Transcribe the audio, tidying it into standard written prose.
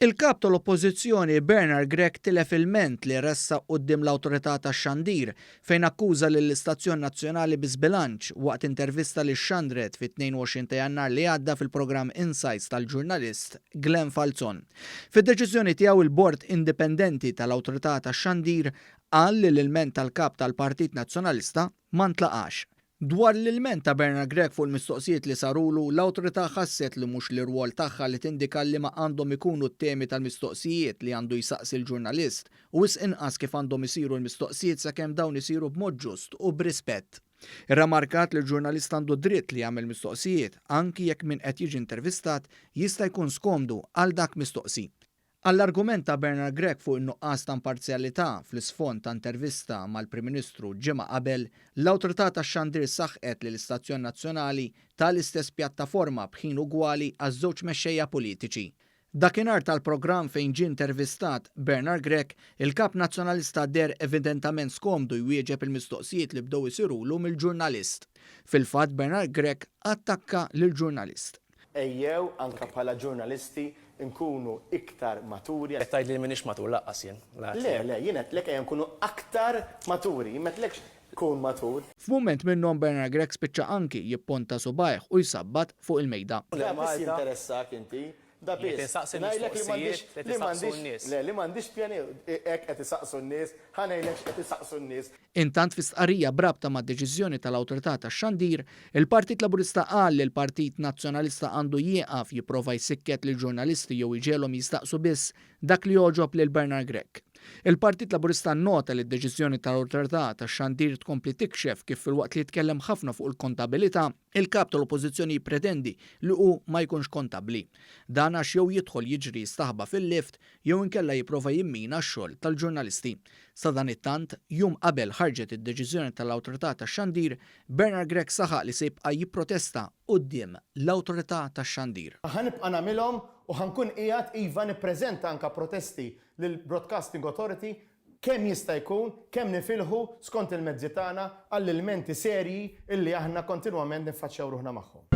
Il-Kap tal-Oppożizzjoni Bernard Grech tilef ilment li ressaq quddiem l-Awtorità tax-Xandir fejn akkuża lill-istazzjon nazzjonali bi żbilanċ waqt intervista li xxandret fit-22 ta' Jannar li għadda fil-programm Insights tal-ġurnalist Glenn Falzon. Fid-deċiżjoni tiegħu il-Bord Indipendenti tal-Awtorità tax-Xandir qal li l-ilment tal-Kap tal-Partit Nazzjonalista ma ntlaqax. Dwar l-ilment ta' Bernard Grech fuq il-mistoqsijiet li sarulu, l-Awtorità ħasset li mhux l-irwol tagħha li tindika liema għandhom ikunu t-temi tal-mistoqsijiet li għandu jsaqsi l-ġurnalist u wisq inqas kif għandhom isiru l-mistoqsijiet sakemm dawn isiru b'mod ġust u b'rispett. Irramarkat li l-ġurnalist għandu dritt li jagħmel mistoqsijiet anki jekk min qed jiġi intervistat jista' jkun skomdu għal dak mistoqsi. Għall-argument ta' Bernard Grech fuq in-nuqqas ta' imparzjalità fl-isfond ta' intervista mal-Prim Ministru ġimgħa qabel, l-Awtorità tax-Xandir saħqet li l-istazzjon nazzjonali ta l-istess pjattaforma b'ħin ugwali għaż-żewġ mexxejja politiċi. Dakinhar tal-programm fejn ġie intervistat Bernard Grech, il-Kap Nazzjonalista deher evidentament skomdu jwieġeb il-mistoqsijiet li bdew isirulu mill-ġurnalist. Fil-fatt Bernard Grech attakka lill-ġurnalist. Ejjew anke bħala ġurnalisti nkunu iktar maturi. Qed tgħidli li m'iniex matur lanqas jien. Le, le, jien għedtlek ejja nkunu aktar maturi, jien m'għedtlekx kun matur. F'mument minnhom Bernard Grech spiċċa anki jipponta subgħajh u jsabbat fuq il-mejda. Da biss jinteressak inti. Da Jien qed biss. insaqsi Ngħidlek li l-mistoqsijiet m'għandix li qed li isaqsu m'għandix n-nies. le li m'għandix pjani hekk qed isaqsu n-nies, ħa ngħidlek x'qed isaqsu n-nies. Intant fi stqarrija b'rabta mad-deċiżjoni tal-Awtorità tax-Xandir, il-Partit Laburista qal li l-Partit Nazzjonalista għandu jieqaf jipprova jsikket lill-ġurnalisti jew jġegħlhom jistaqsu biss dak li jogħġob lil Bernard Grech. Il-Partit Laburista nnota li d-deċiżjoni tal-Awtorità tax-Xandir tkompli tikxef kif filwaqt li jitkellem ħafna fuq il-kontabilità, il-Kap tal-Oppożizzjoni jippretendi li hu ma jkunx kontabbli. Dan għax jew jidħol jiġri jistaħba fil-lift jew inkella jipprova jimmina x-xogħol tal-ġurnalisti. Sadanittant, jum qabel ħarġet id-deċiżjoni tal-Awtorità tax-Xandir, Bernard Grech saħaq li se jibqa' jipprotesta quddiem l-Awtorità tax-Xandir. Ħa nibqa' nagħmilhom u ħa nkun qiegħed iva nippreżenta anke protesti lill-Broadcasting Authority kemm jista' jkun, kemm nifilħu skont il-mezzi tagħna għall-ilmenti serji illi aħna kontinwament niffaċċjaw ruħna magħhom.